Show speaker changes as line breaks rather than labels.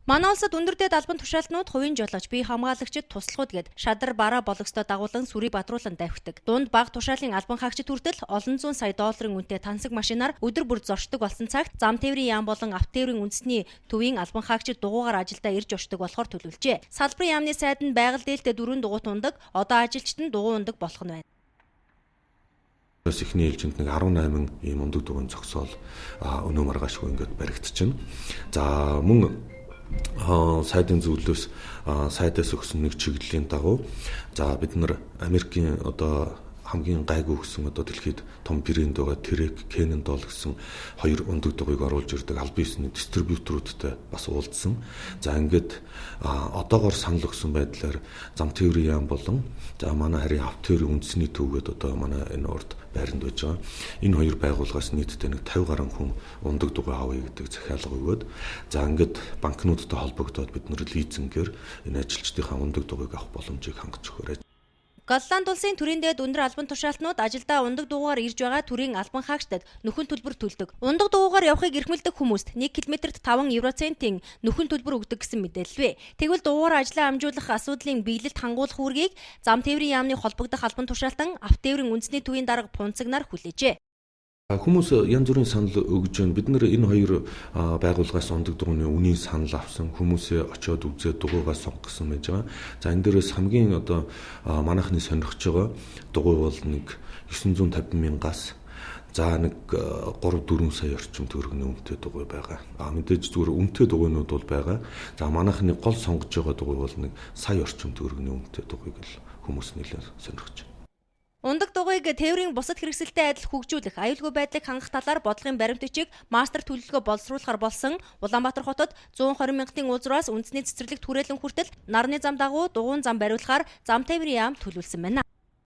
Манай улсад өндөр дээд албан тушаалтнууд, хувийн жолооч, бие хамгаалагчид, туслахуд гээд шадар бараа болгостой дагуулan сүрийг бадруулан давхидаг. Дунд бага тушаалын албан хаагчид хүртэл олон зуун сая долларын үнэтэй тансаг машинаар өдөр бүр зорчдог болсон цагт зам тээврийн яам болон авто тээврийн үндэсний төвийн албан хаагчид дугуйгаар ажилдаа ирж очдог болохоор төлөвлөжээ. Салбарын яамны сайд нь байгаль дээлтэй 4 дугуйт ундаг, одоо ажилчид нь дугуй ундаг болох нь байна.
Эхний ээлжинд нэг 18 ийм ундаг дугуйн зогсоол өнөө маргаашгүй ингээд баригдчихна. За мөн сайдын зөвлөлөөс, сайдаас өгсөн нэг чиглэлийн дагуу за бид нар Америкийн одоо хамгийн гайгүй гэсэн одоо дэлхийд том брэнд байгаа Trek, Cannondale гэсэн хоёр ундаг дугуйг оруулж ирдэг албан ёсны дистрибьюторуудтай бас уулзсан. За ингээд одоогоор санал өгсөн байдлаар зам тээврийн яам болон за манай харийн авто тээврийн үндэсний төвгээд одоо манай энэ урд байранд байж байгаа. Энэ хоёр байгууллагаас нийтдээ нэг 50 гаруй хүн ундаг дугуй авъя гэдэг захиалга өгөөд, за ингээд банкнуудтай холбогдоод бид нар лизингээр энэ ажилчдынхаа ундаг дугуйг авах боломжийг хангаж өгөөрэй.
Голланд улсын төрийн дээд өндөр албан тушаалтнууд ажилдаа ундаг дугуйгаар ирж байгаа төрийн албан хаагчдад нөхөн төлбөр төлдөг. Ундаг дугуйгаар явахыг эрхэмлэдэг хүмүүст 1 км-т 5 евроцентийн нөхөн төлбөр өгдөг гэсэн мэдээлэл вэ. Тэгвэл дугуйгаар ажлаа амжуулах асуудлын биелэлт хангуулах үүргийг зам тээврийн яамны холбогдох албан тушаалтан авто тээврийн үндэсний төвийн дарга Пунцагнаар хүлээжээ.
Хүмүүс янз бүрийн санал өгж байна. Бид нар энэ хоёр байгууллагаас ундаг дугуйны үнийн санал авсан. Хүмүүсээ очиод үзээд дугуйгаа сонгосон байж байгаа. За энэ дээрээс хамгийн одоо манайхны сонирхож байгаа дугуй бол нэг 950 мянгаас за нэг 3 4 сая орчим төгрөгийн үнэтэй дугуй байгаа. А мэдээж зүгээр үнэтэй дугуйнууд бол байгаа. За манайхны гол сонгож байгаа дугуй бол нэг сая орчим төгрөгийн үнэтэй дугуйг л хүмүүс нэлээд сонирхож байна.
Ундаг дугуйг тээврийн бусад хэрэгсэлтэй адил хөгжүүлэх, аюулгүй байдлыг хангах талаар бодлогын баримт бичиг, мастер төлөвлөгөө боловсруулахар болсон. Улаанбаатар хотод 120 мянгатын улзраас үндэсний цэцэрлэгт хүрээлэн хүртэл нарны зам дагуу дугуйн зам бариулахаар зам тээврийн яам төлөвлөсөн байна.